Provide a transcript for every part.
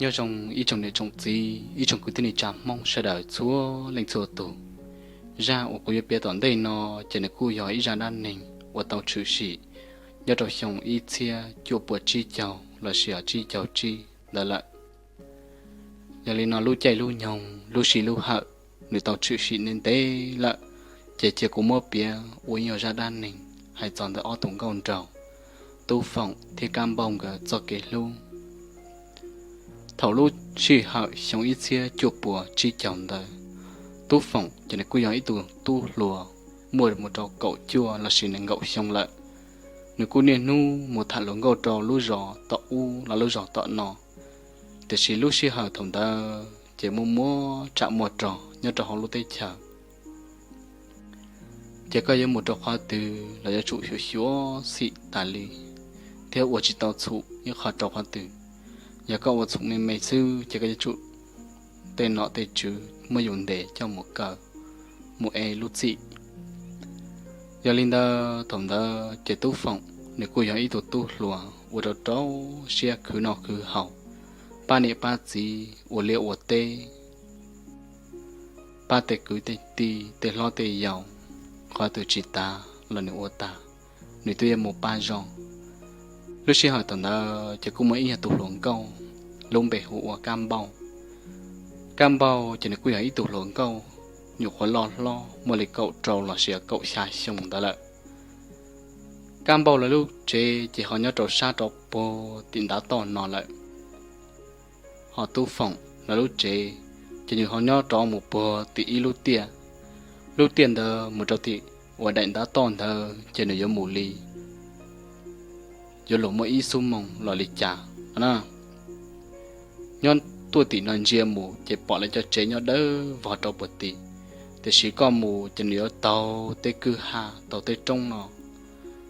Nyob zoo ib tsoom niam tsoom txiv, ib tsoom kwv tij neej tsa Hmoob sawv daws txhua leej txhua tus. Zaj uas kuv yuav piav tom ntej no ces nws kuj yog ib zaj dab neeg uas tau tshwm sim nyob rau xyoo ib txhiab cuaj puas tsib caug los sis tsib caug tsib ntawd lawm. Yog li no lub caij lub nyoog lub sij lub hawm nws tau tshwm sim ntev ntev lawm, ces cia kuv muab piav ua ib zaj dab neeg hais txog ntawm ob tug nkauj nraug Tub Foom thiab Kab Npauj nkawd txoj kev hlub. Thaum lub sij hawm xyoo ib txhiab cuaj puas tsib caug ntawd, Tub Foom ces nws kuj yog ib tug tub hluas muaj mus rau kaum cuaj los sis nees nkaum xyoo lawm. Nws kuj niaj hnub mus tham hluas nkauj rau lub zos tom ub los lub zos tom no, tiam sis lub sij hawm thaum ntawd ces muaj muaj tsam muaj rog nyob rau hauv lub teb chaws. Ces koj yuav mus rau qhov twg los yuav tsum xyuam xim tas li thiab ua tsis tau txhum ib qho rau qhov twg. Yog koj ua txhum me me xwb ces koj yuav tsum tej nom tej tswv muab yus ntes coj mus kaw, mus ev lub txim. Yog li ntawd thaum ntawd ces Tub Foom nws kuj yog ib tug tub hluas ua rau rau siab khwv noj khwv haus, pab niam pab txiv ua liaj ua teb, pab tej kwv tej tij tej hlob tej yau, qhov twg tsis tas los nws ua tas, nws twb yuav mus pab zog. Lub sij hawm thaum ntawd ces kuj muaj ib nyuag tus hluas nkauj lub npe hu ua Kab Npauj. Kab Npauj ces nws kuj yog ib tug hluas nkauj nyuam qhuav loj hlob muaj li kaum rau los sis kaum xya xyoo ntawd lawm. Kab Npauj lawv lub tsev ces ho nyob rau sab rau puag tim ntav toj no lawm. Ho Tub Foom lawv lub tsev ces nws ho nyob rov mus puag tim ib lub tiaj. Lub tiaj ntawd mus rau tim uas daim ntav toj ntawd ces nws yuav mus li yuav luag muaj ib xuab moos los li cas na. Nyob tuaj tim no ntsia mus ces pom lawv cov tsev nyob dawb vog rau puag tim, tiam sis koj mus ces nws yuav taug tej kwj ha taug tej roob no,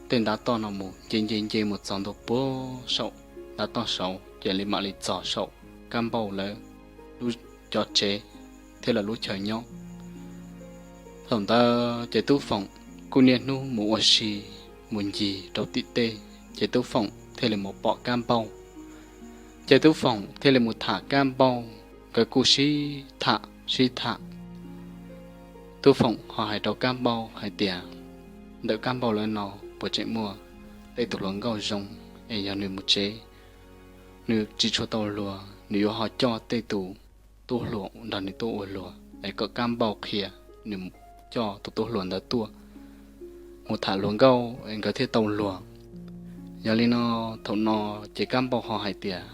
tej ntav toj no mus nce nce nce mus txog ntua puag saum ntav toj saud ces li mam li txog saum Kab Npauj lawv lub cov tsev thiab lawv lub chaw nyob. Thaum ntawd ces Tub Foom kuj niaj hnub mus ua si mus ncig rau tim tej, ces Tub Foom thiaj li mus pom Kab Npauj. Ces Tub Foom thiaj li mus tham Kab Npauj, nkawd kuj sib tham sib tham. Tub Foom ho hais rau Kab Npauj hais tias, ntawm Kab Npauj lawv no puas tseem muaj tej tus hluas nkauj zoo, es yog nws mus tsev, nws tsis tshua tau luag, nws yuav ho coj tej tus tub hluas nrog nws tuaj ua luag, es kom Kab Npauj qhia nws coj tus tub hluas ntawd tuaj mus tham hluas nkauj es nkawd thiaj tau luag. Yog li no, thaum no ces Kab Npauj ho hais tias,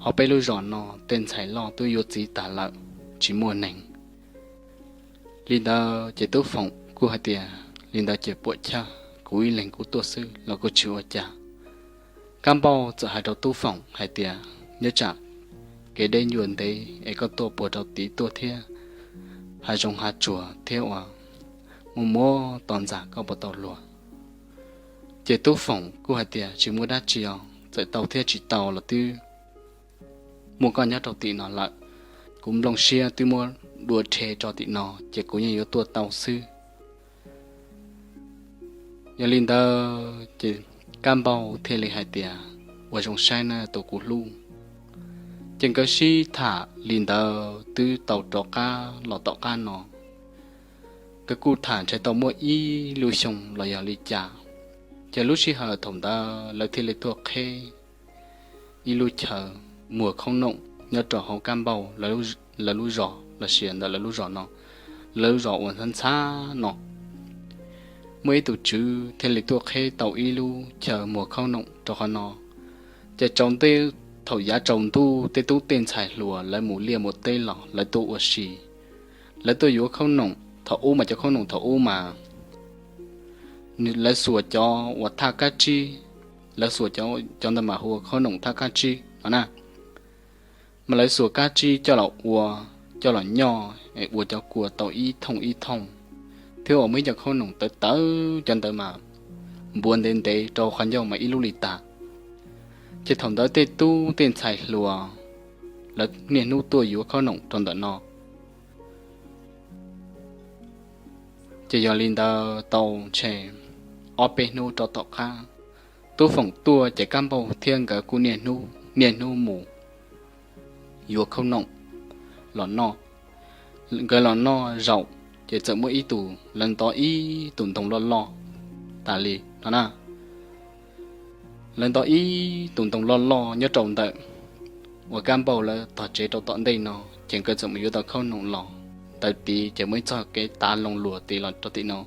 hauv peb lub zos no tej ntxhais loj twb yuav txiv tas lawm, tsis muaj neeg. Li ntawd ces Tub Foom kuj hais tias, li ntawd ces puam chawj, kuv ib leeg kuv tuaj xwb los kuj tsis ua cas. Kab Npauj txawm hais rau Tub Foom hais tias, nyob tsam kev deb ncua ntev es koj tuaj puag rau tid tuaj thiab, hav zoov hav tsuag thiab uas muaj muaj tos ntxas koj puas tau luag. Ces Tub Foom kuj hais tias, tsis muaj dab tsi os, txawm tau thiab tsis tau los twb muaj koj nyob rau tim no lawm, kuv nplooj siab twb muab dua rhe rau tim no ces kuv yeej yuav tuaj tau xwb. Yog li ntawd ces Kab Npauj thiaj li hais tias, ua zoo saib na tus kuv hlub. Ces nkawd sib tham li ntawd twb tau rov qab los tom qab no, nkawd kuj tham ntshe tau muaj ib lub xyoo los yog li cas, ces lub sij hawm thaum ntawd lawv thiaj li tuaj qheb ib lub chaw muag khoom noom nyob rau hauv Kab Npauj lawv lub zos los sis ntawm lawv lub zos no, lawv lub zos uas ntxhab ntxhab no. Muaj ib tus tswv thiaj li tuaj qheb tau ib lub chaw muag khoom noom rau qhov no. Ces tsaus ntuj, thaum yav tsaus ntuj tej tub tej ntxhais hluas lawv mus liaj mus teb los lawv tuaj ua si, lawv tuaj yuav khoom noom. Thaum ub mas cov khoom noom thaum ub mas lawv xuas cov uas thaj kab tsib, lawv xuas cov ntawd mas hu ua khoom noom thaj kab tsib no na. Mas lawv xuas kab tsib coj los ua, coj los nyoj es ua cov kua tau ib thooj ib thooj, thiab uas muaj ib co khoom noom tawv tawv, cov ntawd mas npuav ntev ntev rau qhov ncauj mas ib lub li tas. Ces thaum ntawd tej tub tej ntxhais hluas lawv niaj hnub tuaj yuav khoom noom rau ntawm no. Ces yog li ntawd tau ntshe ob peb hnub rov tom qab, Tub Foom tuaj ces Kab Npauj thiab nkawd kuj niaj hnub niaj hnub mus yuav khaub noom los noj. Nkawd los noj zaum ces txawm muaj ib tug, lawv ntov ib tug ntoo loj loj tas li no na. Lawv ntov ib tug ntoo loj loj nyob rau ntawm uas Kab Npauj lawv tog tsev rau tom ntej no, ces nkawd txawm mus yuav tau khaub noom los. Ntawd tid ces muaj ib txoj kev tav loo luas tid los rau tim no.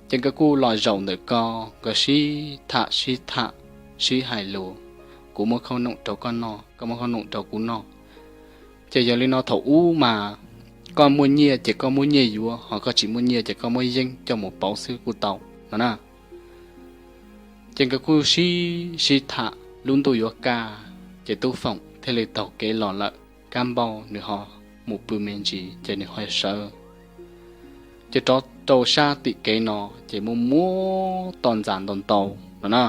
Ces nkawd kuj los zaum ntawm ko, nkawd sib tham sib tham, sib hais lus, kuv muab khaub noom rau koj noj, koj muab khaub noom rau kuv noj. Ces yog li no thaum ub mas koj muaj nyiaj ces koj muab nyiaj yuav, ho koj tsis muaj nyiaj ces koj muab yeeb coj mus pauv xwb kuj tau no na. Ces nkawd kuj sib sib tham, lub ntuj yuav kaj, ces Tub Foom thiaj li taug kev los lawm, Kab Npauj nws ho mus pw me ntsis ces nws ho sawv. Ces rov rau sab tim kev no ces muaj muaj toj ntxas ntau ntau no na.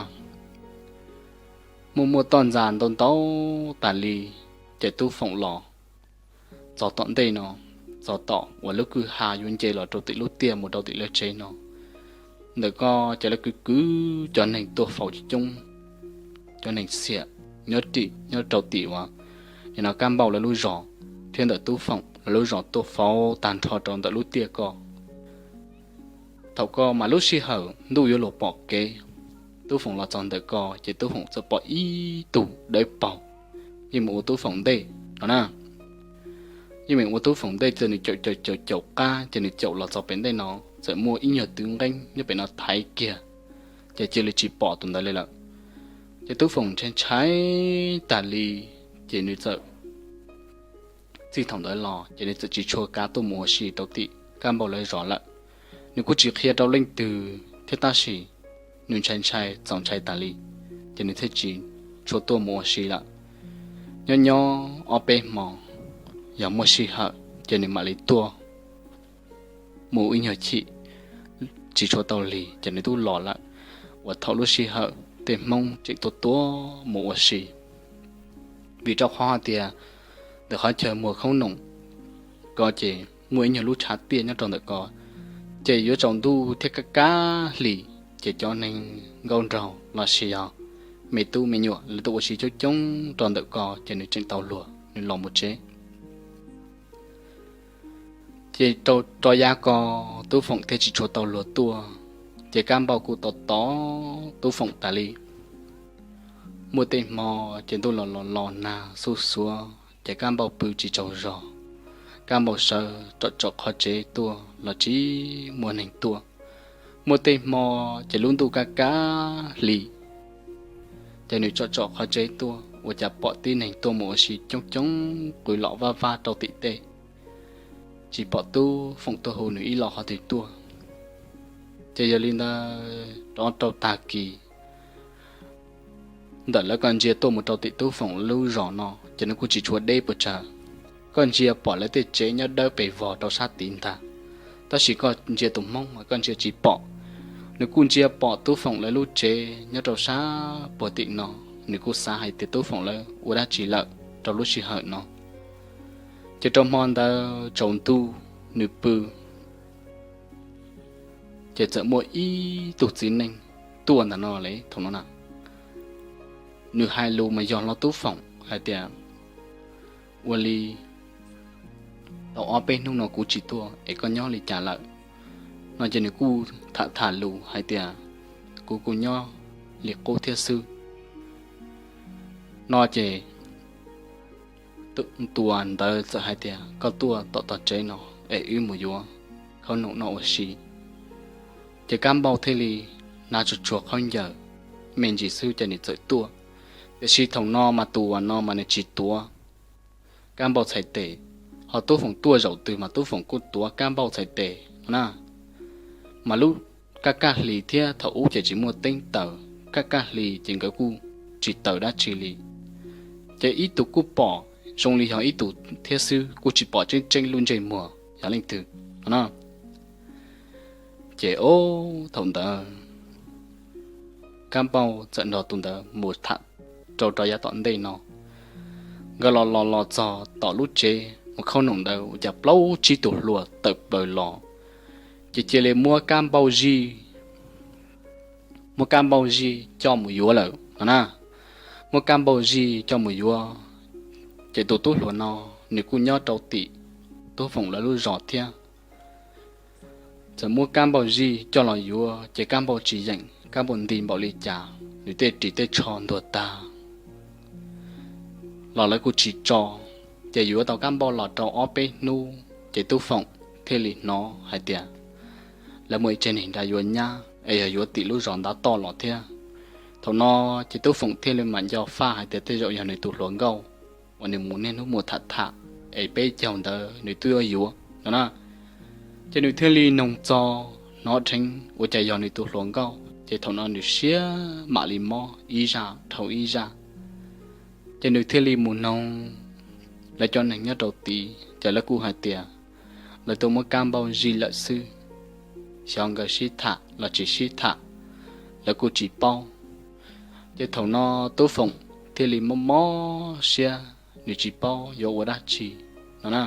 Muaj muaj toj ntxas ntau ntau tas li, ces Tub Foom los txog tom ntej no, txog tom uas lub kwj ha yuav nce los rau tim lub tiaj mus rau tim lawv tsev no. Ntawm ko ces lawv kwv kwv cov neeg tuaj faus coob, cov neeg xiam nyob tim, nyob rau tim uas nim no Kab Npauj lawv lub zos thiab ntawm Tub Foom lawv lub zos tuaj faus tag nrho rau ntawm lub tiaj ko. Thaum ko mas lub sij hawm ntuj yuav luag pom kev, Tub Foom los txog ntawm ko ces Tub Foom txawm pom ib tug dawb paug yeej mus ua Tub Foom ntej no na. Yeej mus ua Tub Foom ntej ces nws caum caum caum caum qab ces nws caum los txog pem ntej no, txawm muaj ib nyuag tw nqeeb nyob pem no thaiv kiag, ces cia li tsis pom tus ntawd li lawm. Ces Tub Foom ntshai ntshai tas li, ces nws txawm txij thaum ntawd los ces nws txawm tsis tshua kav tuaj mus ua si rau tim Kab Npauj lawv zos lawm. Nws kuj tsis qhia rau leej twg thiab tab sis nws ntshai ntshai txaus ntshai tas li, ces nws thiaj tsis tshua tuaj mus ua si lawm. Nyob nyob ob peb hmo, yog muaj sij hawm ces nws mam li tuaj mus ib nyuag chim, tsis tshua tau lig ces nws twb los lawm, uas thaum lub sij hawm tej Hmoob tseem tuaj tuaj mus ua si. Vim rau qhov hais tias ntawm qhov chaw muag khaub noom ko ces muaj ib nyuag lub tshav tiaj nyob rau ntawm ko, ces yuav tsaus ntuj thiab kaj kaj hlis, ces cov neeg nkauj nraug los sis yog me tub me nyuam lawv tuaj ua si coob coob rau ntawm ko ces nws tseem tau luag nws los mus tsev. Ces rau yav ko Tub Foom thiaj tsis tshua tau luag tuaj, ces Kab Npauj kuj tos tos Tub Foom tas li. Muaj tej hmo ces ntuj los los los nag xuj xuav ces Kab Npauj pw tsis tsaug zog. Kab Npauj sawv tsom tsom qhov tsev tuaj los tsis muaj neeg tuaj. Muaj tej hmo ces lub ntuj kaj kaj hli, ces nws tsom tsom qhov tsev tuaj ua cas pom tib neeg tuaj mus ua si coob coob qw lom vaj vag rau tim tej, tsis pom Tub Foom tuaj hu nws ib los qhov twg tuaj. Ces yog li ntawd rov rau tag kis ntawm lawv koj ntsia tuaj mus rau tim Tub Foom lub zos no ces nws kuj tsis tshua deb puas tsawg. Koj ntsia pom lawv tej tsev nyob dawb pes vog rau sab tid ntag, tab sis koj ntsia tus Hmoob mas koj ntsia tsis pom. Nws kuj ntsia pom Tub Foom lawv lub tsev nyob rau sab puag tim no, nws kuj xav hais tias Tub Foom lawv ua dab tsi lawm rau lub sij hawm no. Ces rau hmo ntawd tsaus ntuj nws pw, ces txawm muaj ib tug txiv neej tuaj ntawm no li thaum no na. Nws hais lus mas yog hlo Tub Foom hais tias, ua li tau ob peb hnub no kuv tsis tuaj es koj nyob li cas lawm no ces nws kuj tham tham lus hais tias, kuv kuj nyob li qub thiab xwb no ces tus ntawd txawm hais tias, koj tuaj tom tog tsev no es wb mus yuav khaub noom noj ua si. Ces Kab Npauj thiaj li hnav tsuag tsuag khaub ncaws me ntsis xwb ces nws txawm tuaj. Tiam sis thaum no mas tus uas no mas nws tsis tuav Kab Npauj txhais tes, ho Tub Foom tuaj zaum twg mas Tub Foom kuj tuav Kab Npauj txhais tes no na. Mas lub kaj kaj hli thiab thaum ub ces tsis muaj teeb taws, kaj kaj hli ces nkawd kuj tsis taws dab tsi li. Ces ib tug kuj pom zoo li yog ib tug thiab xwb, kuj tsis pom tseeb tseeb lub ntsej muag yog leej twg no na. Ces ob thaum ntawd Kab Npauj txawm nrog tus ntawd mus tham rau rau yav tom ntej no. Nkawd los los los txog tom lub tsev mus khaub noom ntawd ua cas plaub tsib tus hluas tawm plaws los, ces cia li muab Kab Npauj zij, muab Kab Npauj zij coj mus yuav lawm no na. Muab Kab Npauj zij coj mus yuav, Ces tus tub hluas no nws kuj nyob rau tim Tub Foom lawv lub zos thiab. Txawm muab Kab Npauj zij coj los yuav ces Kab Npauj tsis yeem, Kab Npauj nti npaum li cas nws tej ris tej tsho ntuag tag los lawv kuj tsis tso. Ces yuav tau Kab Npauj los rau ob peb hnub ces Tub Foom thiaj li hnov hais tias lawv muaj ib tsev neeg nra yuav nyab es yog yuav tim lub zos ntav toj los thiab. Thaum no ces Tub Foom thiaj li mam nco faj hais tias tej zaum yog nws tus hluas nkauj uas nws mus niaj hnub mus tham tham es peb caug ntawd nws twb yuav yuav no na. Ces nws thiaj li noog txog hnov dheev ua cas yog nws tus hluas nkauj ces thaum no nws siab mam li mob ib zaj dhau ib zaj. Ces nws thiaj li mus noog lawv cov neeg nyob rau tid ces lawv kuj hais tias lawv tuaj muab Kab Npauj zij lawm xwb, xyov nkawd sib tham los tsis sib tham, lawv kuj tsis paub. Ces thaum no Tub Foom thiaj li mob mob siab, nws tsis paub yuav ua dab tsi no na.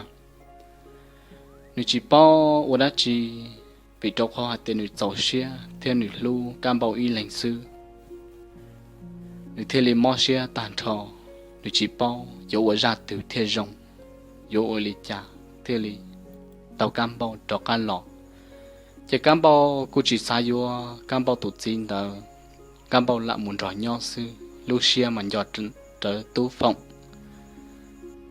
Nws tsis paub ua dab tsi, vim rau qhov hais tias nws txaus siab thiab nws hlub Kab Npauj ib leeg xwb. Nws thiaj li mob siab tag nrho, nws tsis paub yuav ua zaj twg thiaj zoo, yuav ua li cas thiaj li tau Kab Npauj rov qab los. Ces Kab Npauj kuj tsis xav yuav Kab Npauj tus txiv ntawd, Kab Npauj lam mus nrog nyob xwb, lub siab mas nco rawv Tub Foom.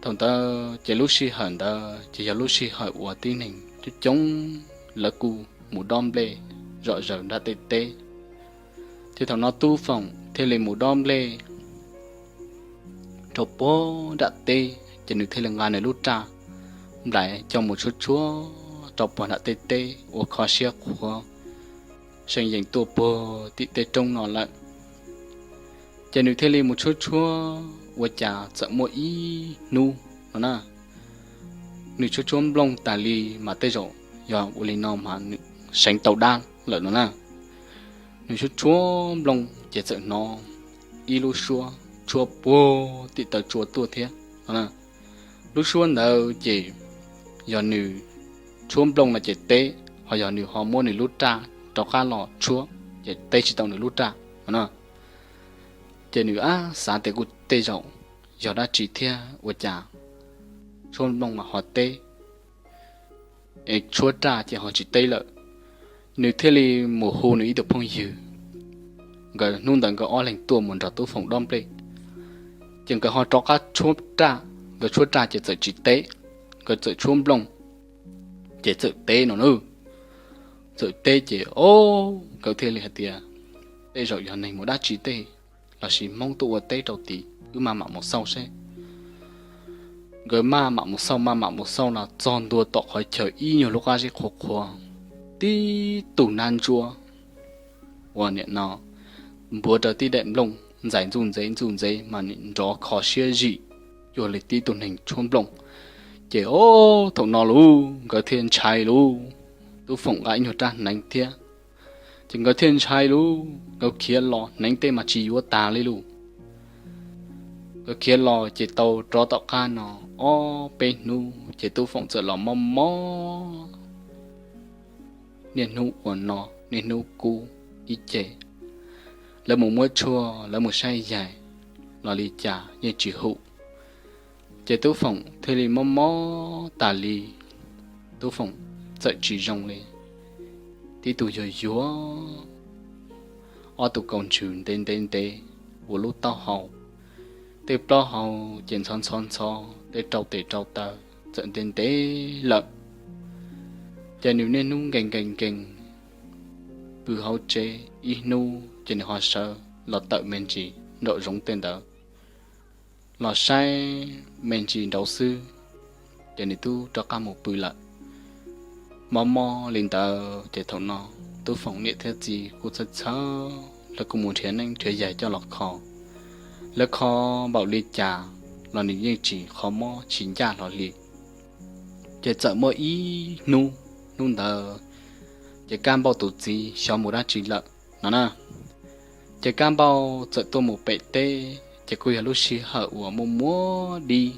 Thaum ntawd ces lub sij hawm ntawd ces yog lub sij hawm uas tib neeg coob coob lawv kuj mus dob nplej zom zaws nram tej teb. Ces thaum no Tub Foom thiaj li mus dob nplej rau puag nram teb, ces nws thiaj li nqa nws lub raj nplais coj mus tshuab tshuab rau puag nram tej teb ua kho siab qhuav seem yeem tuaj puag tim tej roob no lawm. Ces nws thiaj li mus tshuab tshuab ua cas txawm muaj ib hnub no na, nws tshuab tshuab nplooj tas li mas tej zaum yog ua li no mas nws seev tau dab lawm no na. Nws tshuab tshuab nplooj ces txawm hnov ib lub suab tshuab puag tim taw tsua tuaj thiab no na. Lub suab ntawd ces yog nws tshuab nplooj no ces teb, ho yog nws ho muab nws lub raj rov qab los tshuab ces teb tsis tau nws lub raj no na. Ces nws ab xav tias kuj tej zaum yog dab tsi thiab ua cas tshuab nplooj mas ho teb, es tshuab raj ces ho tsis teb lawm. Nws thiaj li mus hu nws ib tug phooj ywg, nkawd hnub ntawd nkawd ob leeg tuaj mus nrog Tub Foom dob nplej. Ces nkawd ho rov qab tshuab raj, nkawd tshuab raj ces txawm tsis teb, nkawd txawm tshuab nplooj ces txawm teb no na. Txawm teb ces o, nkawd thiaj li hais tias tej zaum yog neeg mus dab tsi tej lossis Hmoob tuaj ua teb rau tid, wb maj mam mus xauj seb. Nkawd maj mam mus xauj maj mam mus xauj no txog ntua tom qhov chaw ib nyuag lub qab zeb qhuav qhuav, tib tug nab ntsuab uas nim no npuav rau tib daim nplooj ntxais ntxuj ntxev ntxuj ntxev mas nrov kho siab zim cuag li tib tug neeg tshuab nplooj. Ces o, thaum no lauj nkawd thiaj ntshai lauj, Tub Foom nqa ib nyuag rab hneev thiab. Ces nkawd thiaj ntshai lauj, nkawd khiav los hneev tej mas tsis yuav tas li lauj. Nkawd khiav los ces tau rov tom qab no ob peb hnub ces Tub Foom txawm los mob mob niaj hnub ua no niaj hnub kub ib ce. Lawv mus muab tshuaj, lawv mus saib yaig los li cas yeej tsis hum. Ces Tub Foom thiaj li mob mob tas li. Tub Foom txawm tsis zoo li, tib tug yuag yuag, ob tug kaus ntsws ntev ntev ntev ua lub taub hau, tej plaub hau ces ntxhov ntxhov ntxhov, tej rau tes rau taw txawm ntev ntev lawm. Ces nws niaj hnub nkees nkees nkees pw hauv tsev, ib hnub ces nws ho sawv los tawm me ntsis nraum zoov tej ntawd, los saib me ntsis nraud xwb, ces nws twb rov qab mus pw lawm. Mob mob li ntawd ces thaum no Tub Foom niam thiab txiv kuj txhawj txhawj, lawv kuj mus nrhiav neeb nrhiav yaig coj los kho. Lawv kho npaum li cas los nws yeej tsis qhov mob tsis ncaj hlo li. Ces txawm muaj ib hnub, hnub ntawd ces Kab Npauj tus txiv xyov mus dab tsi lawm no na. Ces Kab Npauj txawm tuaj mus pem teb, ces kuj yog lub sij hawm uas muaj muab dib,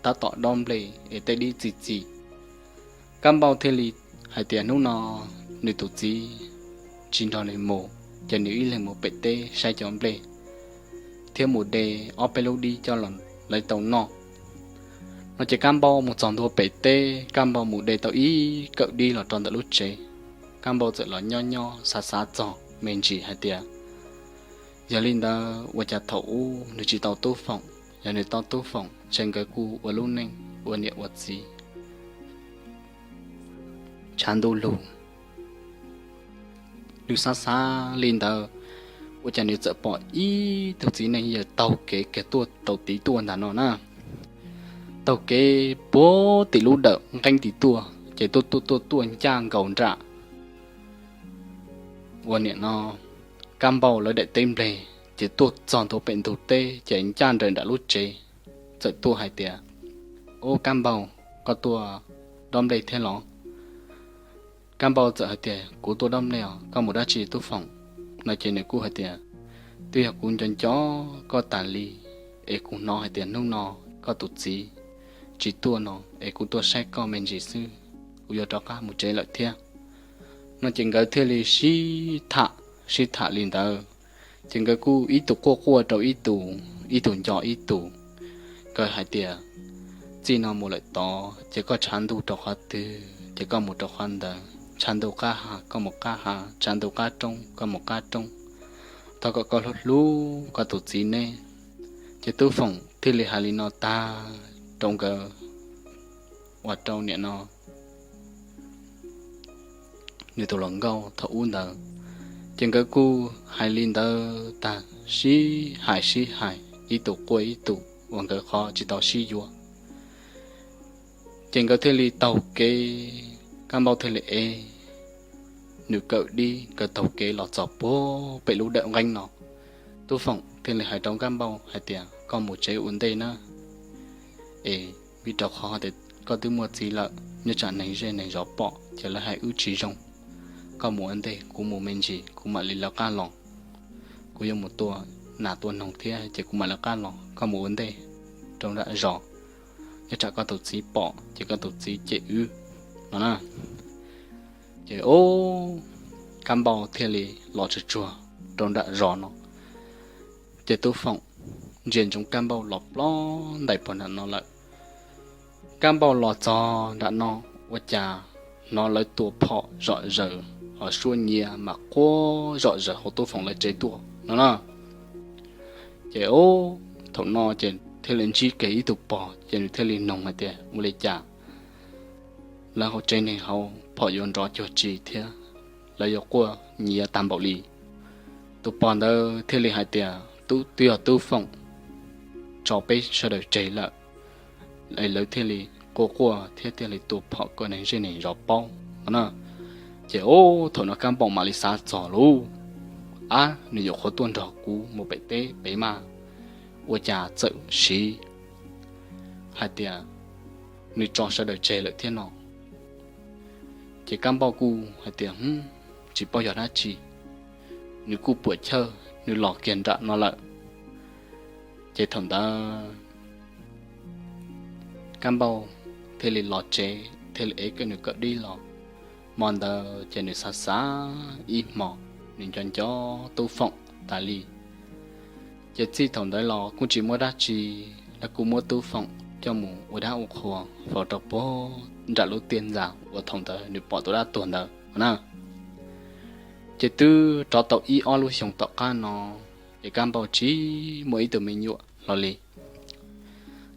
tab tom dob nplej es tej dib txi txiv. Kab Npauj thiaj li hais tias hnub no nws tus txiv tsis nrog nws mus, ces nws ib leeg mus pem teb saib cov nplej thiab mus de ob peb lub dib coj los lawv tau noj. No ces Kab Npauj mus txog ntua pem teb, Kab Npauj mus de tau ib kawm dib los rau ntawm lub tsev. Kab Npauj txawm los nyob nyob xav xav txog me ntsis hais tias, yog li ntawd ua cas thaum ub nws tsis tau Tub Foom, yog nws tau Tub Foom ces nkawd kuj ua lub neej ua niam ua txiv tshav ntuj lug. Nws xav xav li ntawd, ua cas nws txawm pom ib tug txiv neej yawg taug kev kiag tuaj rau tid tuaj ntag no na. Taug kev puag tim lub dawm nqeeb tid tuaj ces tuaj tuaj tuaj tuaj ncaj nkaus nram ua niam no, Kab Npauj lawv daim teb nplej, ces tuaj txog ntua pem ntug teb ces ncaj nraim nram lub tsev, txawm tuaj hais tias, Ub Kab Npauj, koj tuaj dob nplej thiab los? Kab Npauj txawm hais tias, Kuv tuaj dob nplej os, koj mus dab tsi Tub Foom? No ces nws kuj hais tias, Twb yog kuv nco nco koj tas li, es kuv hnov hais tias hnub no koj tus txiv tsis tuaj no es kuv tuaj saib koj me ntsis xwb, kuv yuav rov qab mus tsev lawm thiab. No ces nkawd thiaj li sib tham sib tham li ntawd, ces nkawd kuj ib tug quaj quaj rau ib tug, ib tug nco ib tug. Nkawd hais tias, Txij no mus lawm tod ces koj tshav ntuj rau qhov twg ces koj mus rau qhov ntawd, tshav ntuj qab hav koj mus qab hav, tshav ntuj qab roob koj mus qab roob. Thov kom koj hlub hlub koj tus txiv neb. Ces Tub Foom thiaj li hais li no tag rau nkawd, ua rau niam no nws tus hluas nkauj thaum ub ntawd. Ces nkawd kuj hais li ntawd tag, sib hais sib hais ib tug quaj ib tug uas nkawd qhov tsis tau sib yuav. Ces nkawd thiaj li taug kev, Kab Npauj thiaj li ev nws kawm dib nkawd taug kev los txog puag pem lub dawm nqeeb no. Tub Foom thiaj li hais rau Kab Npauj hais tias, Koj mus tsev ua ntej na, es vim rau qhov tias koj twb muaj txiv lawm, nyob tsam neeg zej neeg zos pom ces lawv hais wb tsis zoo. Koj mus ua ntej, kuv mus me ntsis kuv mam li lawv qab los. Kuv yuav mus tua nas tua noog thiab ces kuv mam lawv qab los, koj mus ua ntej rau nram zos, nyob tsam koj tus txiv pom ces koj tus txiv cem wb no na. Ces ub, Kab Npauj thiaj li los tsuag tsuag rau nram zos no. Ces Tub Foom ntsia ntsoov Kab Npauj los plob ntais puag nram no lawm. Kab Npauj los txog nram no, ua cas hnov lawv tua phom zom zaws, ho suab nyiav mas quaj zom zaws hauv Tub Foom lawv tsev tuaj no na. Ces ub, thaum no ces thiaj li ntsib kiag ib tug pog, ces nws thiaj li noog hais tias, Ua li cas lawv hauv tsev neeg hauv phom yuav nrov cuag tsi thiab lawv yuav quaj nyiav tag npaum li? Tus pog ntawd thiaj li hais tias, Tub, twb yog Tub Foom tso peb sawv daws tseg lawm, es lawv thiaj li quaj quaj thiab thiaj li tua phom kom neeg zej neeg zos paub no na. Ces ub, thaum no Kab Npauj mam li xav txog lauj, Ab, nws nyuam qhuav tuaj nrog kuv mus pem teb pem mas, ua cas txawm siv hais tias nws tso sawv daws tseg lawm thiab no. Ces Kab Npauj kuj hais tias, Hm, tsis paub yog dab tsi, nws kuj puam chawj nws los kiag nram no lawm. Ces thaum ntawd Kab Npauj thiaj li los tsev, thiaj li ev nws kawm dib los. Hmo ntawd ces nws xav xav ib hmos, nws nco nco Tub Foom tas li. Ces txij thaum ntawd los kuj tsis muaj dab tsi, lawv kuj muab Tub Foom coj mus ua dab ua qhua faus rau puag nram lub tiaj ntxas uas thaum ntawd nws pom tus dab tuag ntawd na. Ces twb rov tau ib ob lub xyoo tom qab no, ces Kab Npauj tsis muaj ib tug me nyuam hlo li.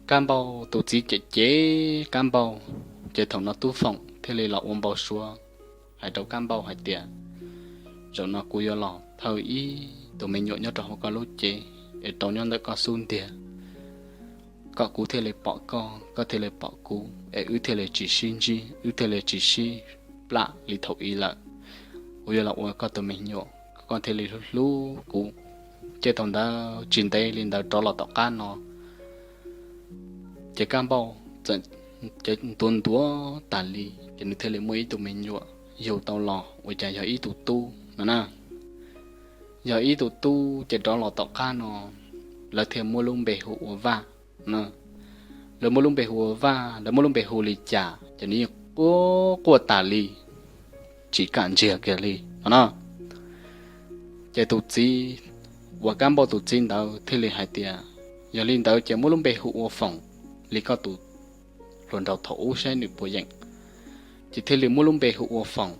Kab Npauj tus txiv cem cem Kab Npauj, ces thaum no Tub Foom thiaj li los ua npau suav hais rau Kab Npauj hais tias, Zaum no kuv yuav los phawj ib tug me nyuam nyob rau hauv koj lub cev es rau nyob ntawm koj xub ntiag, kom kuv thiaj li pom koj, koj thiaj li pom kuv, es wb thiaj li tsis sib ntsib, wb thiaj li tsis sib plam li thaum ub lawm. Kuv yuav los ua koj tus me nyuam, koj thiaj li hlub hlub kuv. Ces thaum ntawd tsis ntev li ntawd rov los tom qab no, ces Kab Npauj txawm ntuav ntuav tas li, ces nws thiaj li muaj ib tug me nyuam yug tau los ua cas yog ib tug tub no na. Yog ib tug tub ces rov los tom qab no, lawv thiaj muab lub npe hu ua Vaj. Lawv muab lub npe hu ua Vaj, lawv muab lub npe hu li cas ces nws yeej quaj quaj tas li, tsis kam ntsiag kiag li no na. Ces tus txiv uas Kab Npauj tus txiv ntawd thiaj li hais tias, Yog li ntawd ces muab lub npe hu ua Foom, li koj tus hluas nraug thaum ub saib nws puas yeem. Ces thiaj li muab lub npe hu ua Foom,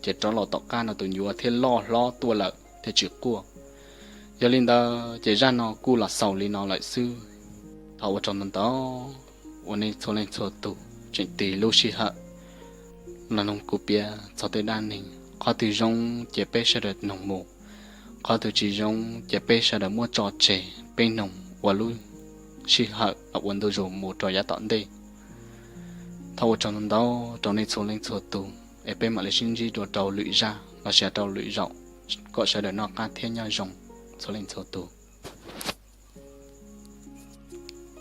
ces rov los tom qab no tus ncuav thiaj loj hlob tuaj lawm thiaj tsis quaj. Yog li ntawd ces zaj no kuj los xaus li no lawm xwb. Thov ua tsaug ntau ntau uas nej txhua leej txhua tus tseem tig lub sij hawm los mloog kuv piav txog tej dab neeg. Qhov twg zoo ces peb sawv daws mloog mus, qhov twg tsis zoo ces peb sawv daws muab tso tseg, peb mloog ua lub sij hawm los ua ntu zus mus rau yav tom ntej. Thov ua tsaug ntau ntau rau nej txhua leej txhua tus, es peb mam li sib ntsib dua rau lwm zaj los sis rau lwm zaus, kom sawv daws noj qab thiab nyob zoo txhua leej txhua tus.